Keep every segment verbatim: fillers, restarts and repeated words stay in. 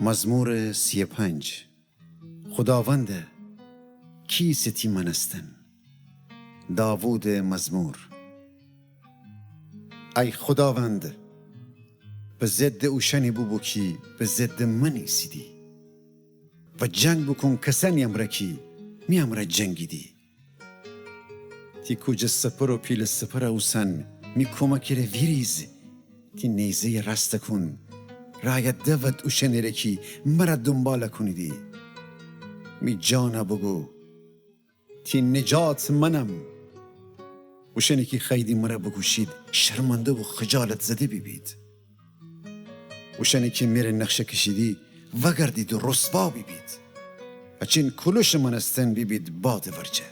مزمور سی و پنج. خوداونده، کی ایسه تی مأنستن؟ داوودٚ مزمور. ای خوداوند، به ضدٚ اوشأنی بوبو کی به ضدٚ من ایسیدی و جنگ بوکون کسأنی امرأ کی می امرأ جنگیدی. تی کوجٚ سپر و پیلٚ سپرَ اوسن، می کومکٚ ره ویریز. تی نیزه‌یَ راستَ کون، رأیَ دود اوشأنی ره کی مرَ دونبالَ کونیدی. می جانَ بوگو، تی نجات منم. اوشأنی کی خوأییدی مرَ بوکوشید، شرمنده و خجالت‌زده بیبید. اوشأنی کی مره نقشه کشیدی، وأگردید و رسوا بیبید. هچین کولوشٚ مأنستن بیبید بادٚ ورجه.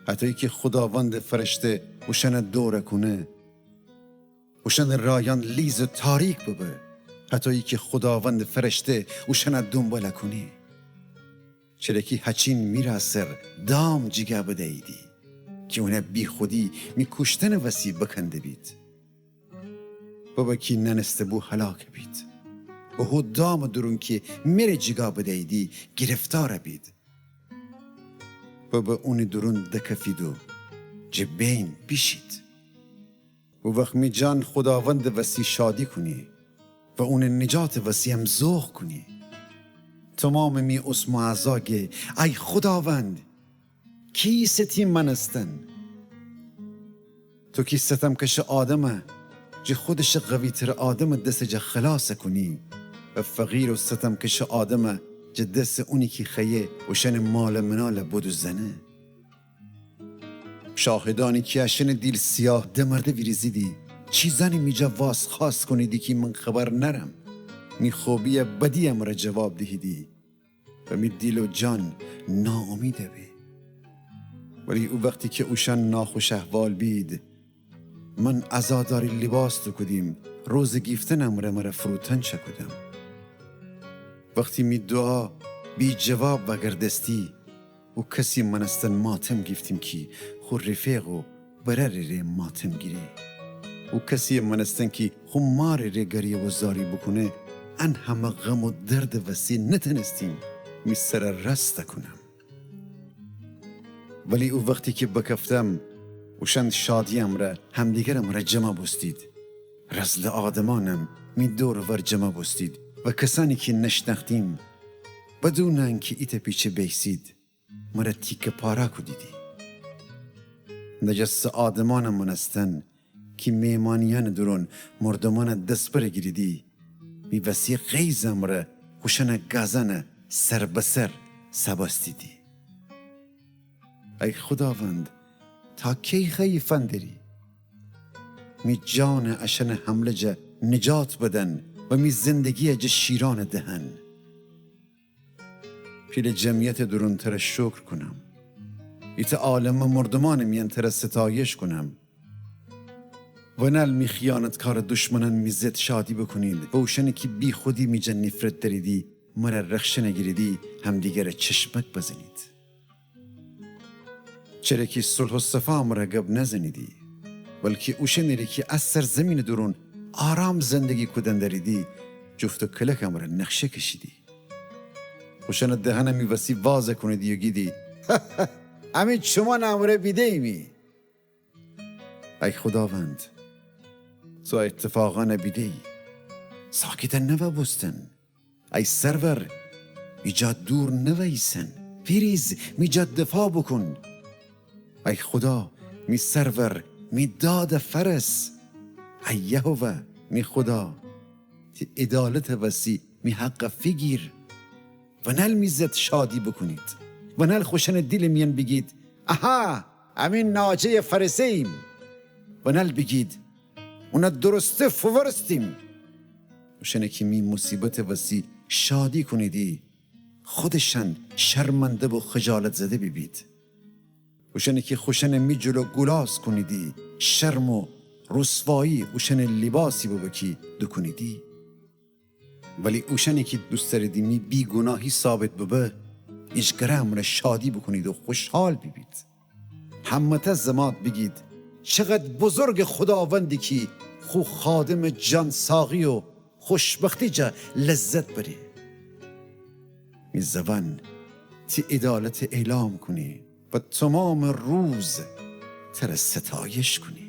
هطویی کی خوداوندٚ فرشته اوشأنَ دورَ کونه، اوشأنٚ رأیأن لیز و تاریک ببه، هطویی کی خوداوندٚ فرشته اوشأنَ دونبالَ کونه. چره کی هچین می رأ سر دام جیگا بدییدی کی اونَ بیخودی می کوشتنٚ وسی بکنده‌بید. ببه کی نأنسته‌بو هلاکَ بید و هو دامٚ دورون کی مره جیگا بدییدی گرفتارَ بید. ببه اونی دورون دکفید و جٚه بین بیشید. او وخت می جان خوداوندٚ وسی شادی کونی و اونٚ نجاتٚ وسی‌یم ذوق کونی. تومامٚ می عصم و اعضا گه: ای خوداوند، کی ایسه تی مأنستن؟ تو کی ستمکشٚ آدمَ جٚه خودشٚ قوی‌ترٚ آدمٚ دسٚ جا خلاصَ کونی و فقیر و ستمکشٚ آدمَ جٚه دسٚ اونی کی خوأیه اوشأنٚ مالٚ منالَ بدوزنه. شاهدأنی کی اشأنٚ دیل سیاه دمرده ویریزیدی، چیزأنی می جا وازخوأست کونیدی کی من خبر نأرم. می خوبی‌یَ بدی امرأ جواب دیهیدی و می دیل و جان ناامیدَ به. ولی او وختی کی اوشأن ناخوش احوال بید، من عزاداری لیباس دوکودیم، روزه گیفتن امرأ مرَ فروتن چأکودم. وختی می دوعا بی‌جواب وأگردستی، او کسی مأنستن ماتم گیفتیم کی خو رفیق و برأری ره ماتم گیره. او کسی مأنستن کی خو ماری ره گریه و زاری بوکونه، ان همه غم و دردٚ وسی نتأنستیم می سرَ راستَ کونم. ولی او وختی کی بکفتم، اوشأن شادی امرأ همدیگرٚ مرَ جمع بوستید. رذلٚ آدمأنم می دور و ور جمع بوستید و کسأنی کی نشنأختیم، بدونٚ انکی ایتأ پیچه بیسید، مرَ تیکه پاره کودیدی. نجسٚ آدمأنٚ مأنستن کی میمانیأنٚ دورون مردومأنَ دسبرَ گیریدی، می وسی غیظٚ امرأ خوشأنٚ گازأنَ سر به سر سبأستیدی. ای خوداوند، تا کی خوأیی فندری؟ می جانَ اشأنٚ حمله جا نجات بدن و می زندگی‌یَ جٚه شیرأنٚ دهن. پیلٚ جمعیتٚ دورون ترَ شکر کونم. ایتأ عالمه مردومأنٚ میأن ترَ ستایش کونم. ونل می خیانتکارٚ دشمنأن می ضد شادی بوکونید و اوشأنی کی بیخودی می جا نیفرت دأریدی، مرَ رخشن گیریدی، همدیگرَ چشمک بزنید. چره کی صلح و صفا مرَ گب نزنیدی، بلکی اوشأنی ره کی ا سرزمینٚ دورون آرام زندگی کودن دأریدی، جفت و کلک مرَ نقشه کشیدی. اوشأنٚ دهنَ می وسی وازَ کونیدی و گیدی: امی چومأنٚ امرأ بیده‌ییمی. ای خوداوند، تو ا ایتفاقأنَ بیده‌یی، ساکتَ نوأ بوستن. ای سرور، می جا دور نوأییسن، ویریز می جا دفاع بوکون. ای خودا، می سرور، می دادَ فأرس. ای یهوه، می خودا، تی عدالتٚ وسی می حقَ فیگیر. ونل می ضد شادی بوکونید، ونل خوشأنٚ دیلٚ میأن بیگید: اها، امی ناجه‌یَ فأرسه‌ییم. ونل بیگید: اونَ درسته فوورستیم. اوشأنی کی می موصیبتٚ وسی شادی کونیدی، خودشأن شرمنده و خجالت‌زده بیبید. اوشأنی کی خوشأنَ می جلو گولاز کونیدی، شرم و رسوایی اوشأنٚ لیباسی ببه کی دوکونیدی. ولی اوشأنی کی دوست دأریدی می بیگوناهی ثابت ببه، ایجگره امرأ شادی بوکونید و خوشحال بیبید. همه‌تأ زمات بیگید: چقدر بزرگه خوداوندی کی خو خادمٚ جان‌ساقی و خوشبختی جا لذت بری. می زبان تی عدالت اعلام کونی و تومام روز تره ستایش کونی.